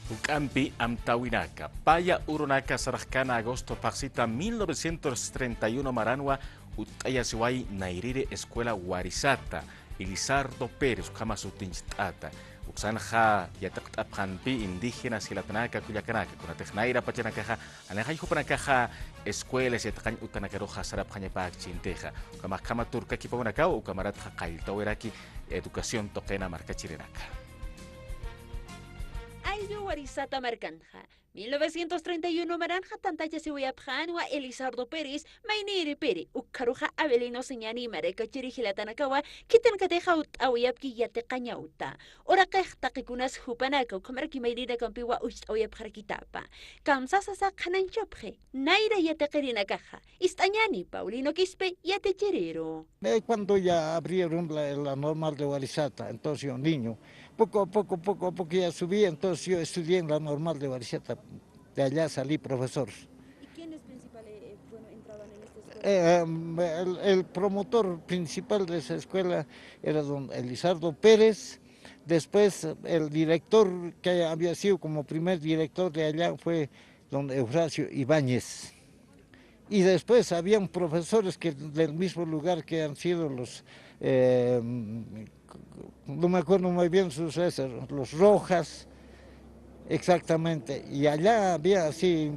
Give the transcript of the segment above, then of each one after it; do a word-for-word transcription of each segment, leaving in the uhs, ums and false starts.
Juk'ampi amtäwinaka, paya urunaka sarxkana agosto phaxsita mil novecientos treinta y uno maranwa utt'ayasiway Nayrïri Escuela Warisata, Elizardo Pérez ukhama sutinchit'ata. Uksanxa yatiqt'apxanpi indígenas jilatanaka kullakanaka, kunatix nayra pachanakaxa, janixay jupanakaxa escuelas yatiqañ utanakaruxa sarapxañapäkchintixa. Ukhamax khama turkakipawnakaw, ukhamaratxa qalltawiraki educación tuqina markachirinaka. Ayllu Warisata markanxa, mil novecientos treinta y uno maranxa tantachasiwayapxänwa Elizardo Pérez, maynïripiri, ukkharuxa Avelino Señani markachiri jilatanakawa, khitinkatixa utt'awayapki yatiqañawta. Uraqix taqikunas jupanaka ukhamaraki maynïrinakampiwa ucht'awayapxarakitapa. Kamsasasa qhanañchapxi, nayra yatiqirinakaxa, ist'añäni Paulino Quispe yatichiriru. Eh, cuando ya abrieron la, la normal de Warisata, entonces yo niño, poco a poco, poco a poco ya subí, entonces yo estudié en la normal de Warisata. De allá salí profesor. ¿Y quiénes principales, eh, bueno, entraban en esta escuela? Eh, em, el, el promotor principal de esa escuela era don Elizardo Pérez. Después, el director que había sido como primer director de allá fue don Eufrasio Ibáñez. Y después habían profesores que del mismo lugar que han sido los, eh, no me acuerdo muy bien sus, esos, los Rojas, exactamente. Y allá había, sí,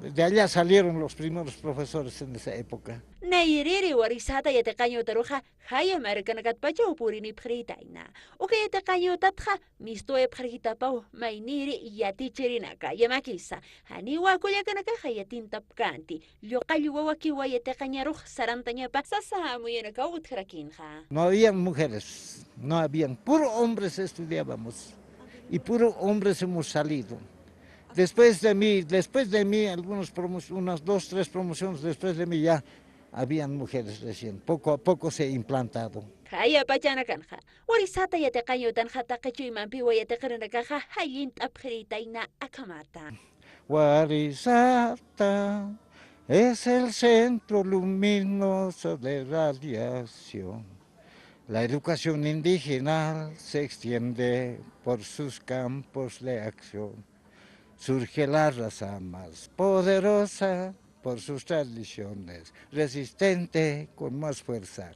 de allá salieron los primeros profesores en esa época. Nayrïri Warisata yatiqañ utaruxa, jaya markanakatpachaw purinipxirïtayna. Uka yatiqañ utatxa, mistuwayapxarakitapaw maynïri yatichirinaka, yamakisa. Janiwa kullakanakaxa yatintapkänti, lluqall wawakiwa yatiqañarux sarantañapa sasa amuyanakaw utjarakinxa. No habían mujeres, no habían, puro hombres estudiábamos y puro hombres hemos salido. Después de mí, después de mí, algunos promo-, unas dos, tres promociones después de mí ya habían mujeres recién, poco a poco se ha implantado. Jaya pachanakanxa, Warisata yatiqañ utanxa taqi chuymampiwa yatiqirinakaxa jallint'apxirïtayna akhamata. Warisata es el centro luminoso de radiación. La educación indígena se extiende por sus campos de acción. Surge la raza más poderosa por sus tradiciones, resistente con más fuerza.